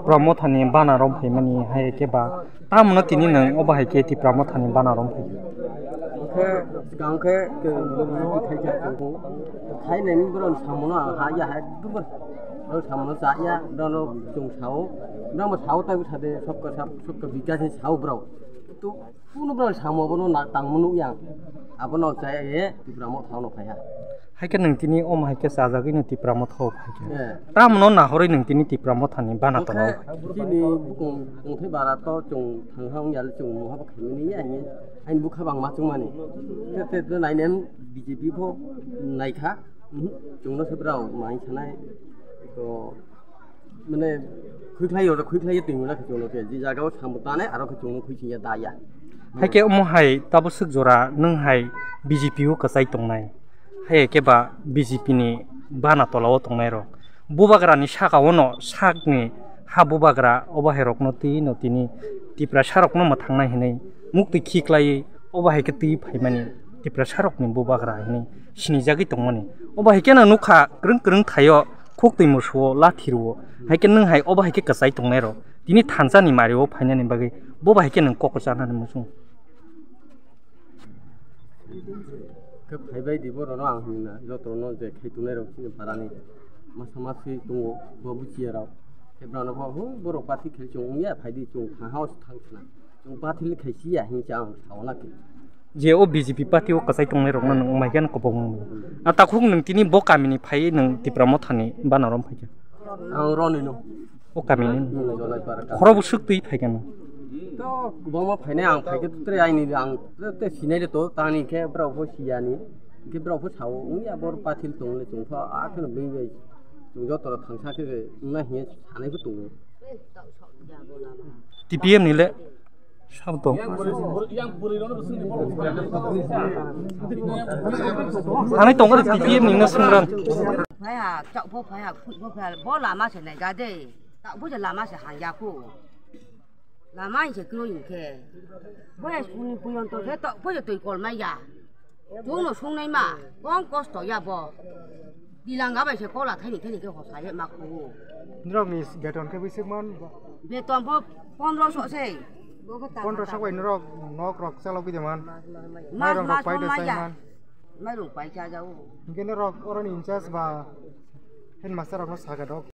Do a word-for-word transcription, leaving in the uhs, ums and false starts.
Tipra Mothani bana rok phaimani hai khe ba, tamo no tini nwng obo hai khe Tipra Mothani bana rok phai? Hwnkhe swkang khe, khe, khaijak tongo. Khainani borok ni samung no ang ha ya, hai ekdom borok samung no cha ya, borok no chwng sao, borok bo sao, tai bwsa de sabka saath, sabka vikas hinwi sao borok. To, kunu borok samung bono na tangma nuk yang, abono cha ya, Tipra Motha no phai ha. Hai khe nwng tini omo hai khe chajagwi no Tipra Motha o phai khe. Eh. Tamo no nahorwi nwng tini Tipra Mothani bana tongo? Chini bukung tongthai bara to chwng thang ha wng ya le chwng mungha bo khaimani ya hinwi aini bukha bang ma chwngmani. Te, te, te nainai B J P pho naikha. Mhm. Chwngno se brao mai sanai. To mane khuikhlai yo, khuikhlai yo twi mona khe chwngno khe. Ji jaga o samung tanai aro khe chwngno khuising ya da ya. Hai khe omo hai tabo swk jora nwng hai B J P o kwchai tongnai. Hai khe ba B J P ni bana tola o tongnai rok. Bubagra ni saka o no sak ni ha bubagra obo hai rok no twi no tini Tiprasa rok no mwthang nai hinwi muktwi khiklaiwi obo hai khe twi phaimani Tiprasa rok ni bubagra hinwi sinijagwi tongmani. Obo hai khe no nukha kwrwng kwrwng thaio khuk twi musu o lathi rw o. Hai khe nwng hai obo hai khe kwchai tongnai rok tini thansa ni mari o phainani bagwi bo bai khe nwng kok chanani muchung. Khe phaibai di borok no ang hinna joto no je khai tongnai rok chini para ni masa masi tongo bo buchiya rok khe borok no bo borok party khe chwng wngya phai di chwng thang ha o thang khna chwng party le khai si ya hinwi ang sao na khe. Je o B J P party o kwchai tongnai rok no nwng mai khe no kwbangma. A takhuk nwng tini bo kami ni phai nwng Tipra Motha ni bana rom phai khe. Ang roni no. O kami ni. Hmm, Jolaipara kami. Khoro bo swk twi phai khe no. To kwbangma phainai ang phai khe tre aini ang tre sinai de to tani khe borok bo siyani. Khe borok bo sao wngya bor pathil tong le chwng pha a khe no bini bai chwng joto rok thangsa khe wngna hiya sanai bo tongo. T P M ni le. Sabto. Ani tongo de T P M ni na sungran. Phaiha, chak bo phaiha, khut bo phaiha, bo lama se nai ga de. Tak bo je lama se hang ya ko. Lama se kro in ke. Bo ya suni puyon to se tak bo je tui kol mai ya. Chwngno sungnaima, kong kosto ya bo. Dilanga bai se kola thaini thaini khe hosa ye ma khu. Norokni beton khe bwswk man? Beton bo pondro so se. Pondro so bai norok nok rok chalogwi de man. Mas, mairong rok mas pai de man sai ya. Man. Mairong pai cha jao. Hinkhe norok oroni in charge ba headmaster rokno saga dok.